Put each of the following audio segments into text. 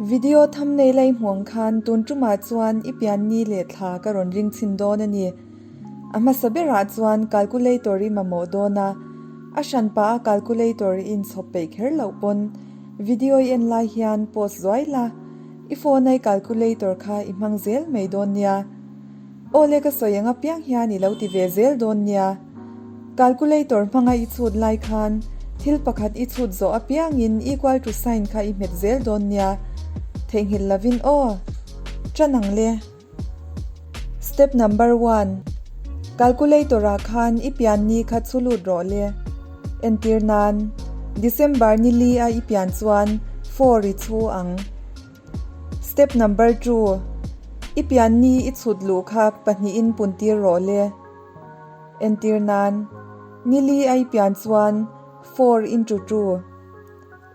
Video thumbnail a i hmuh ang khan tun tumah chuan i pian ni leh thla ka rawn ring chhin dawn a ni. A hmasa berah chuan calculator i mamawh dawn a, a hran pah a calculator i inchhawp peih kher loh pawn video i en lai hian pause zuai la, i phone a i calculator kha i hmang zel mai dawn nia. Aw le ka sawi ang apiang hian i lo ti ve zel dawn nia. Calculator hmanga i chhut lai khan thil pakhat i chhut zawh apiangin equal to sign kha i hmet zel dawn nia. Theihnghilh lovin aw. Ṭan ang le. Step number one, Calculator ah khan i pian ni kha chhu lut rawh le. Entir nan, December ni li a i pian chuan four i chhu ang. Step number two, I pian ni i chhut luh kha pahnihin puntir rawh le. Entir nan, Ni li a i pian chuan four into two.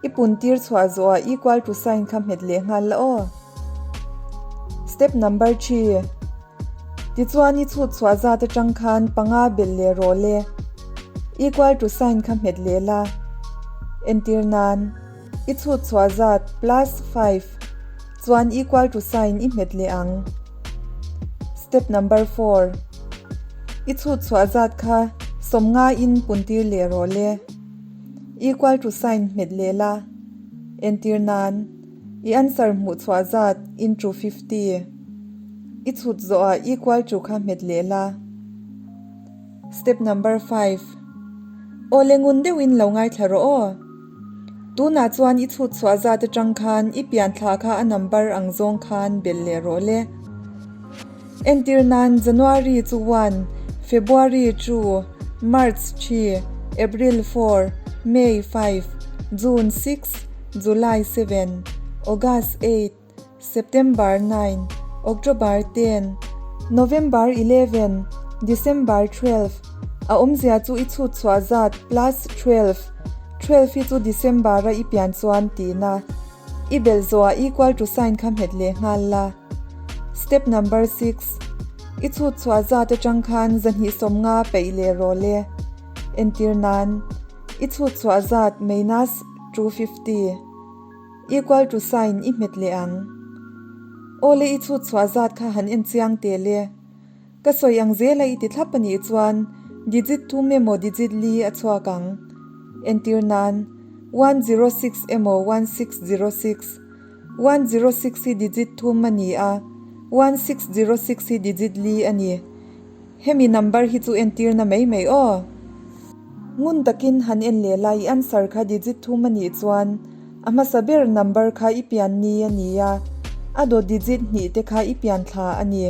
I puntir chhuah zawhah equal to sign kha hmet leh nghal la aw. Step number three, Tichuan i chhut chhuah zat atang khan panga belh leh rawh le. Equal to sign kha hmet leh la. Entir nan. I chhut chhuah zat plus 5 chuan equal to sign i hmet leh ang. Step number 4. I chhut chhuah zat kha sawmnga in puntir leh rawh le. Equal to sign hmet leh la. Entir nan, i answer hmuh chhuah zat into 50. I chhut zawhah equal to kha hmet leh la. Step number 5. Aw le ngun deuhin lo ngaithla rawh aw. Tunah chuan i chhut chhuah zat atang khan i pian thla kha a number ang zawng khan belh leh rawh le. Entir nan January chu one, February two, March three, April four, May five, June six, July seven, August eight, September 9, October 10, November 11, December 12, a awmzia chu i chhut chhuah zat plus 12, 12 hi chu December a i pian chuan tihna. I belh zawhah equal to sign kha hmet leh nghal la. Step number 6, I chhut chhuah zat atang khan 250 peih leh rawh le. Entir nan, i chhut chhuah zat minus 250. Equal to sign i hmet leh ang. Aw le i chhut chhuah zat kha han en chiang teh le. Ka sawi ang zela i ti thlap a nih chuan digit thum emaw digit li a chhuak ang. Entir nan, 106 emaw 1606. 106 hi digit thum a ni a, 1606 hi digit li a ni. Hemi number hi chu entirna mai mai aw. Ngun takin han en leh la i answer kha digit thum a nih chuan a hmasa ber number kha i pian ni a ni a, a dawt digit hnih te kha i pian thla a ni.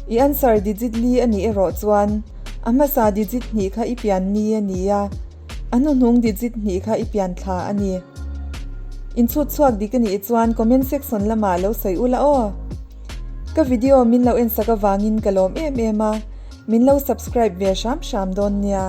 I answer digit li a nih erawh chuan a hmasa digit hnih kha i pian ni a ni a, a hnuhnung digit hnih kha i pian thla a ni. Inchhut chhuak dik a nih chuan comment section lamah lo sawi ula aw. Ka video min lo en sak avangin ka lawm em em a, min lo subscribe ve hram hram dawn nia.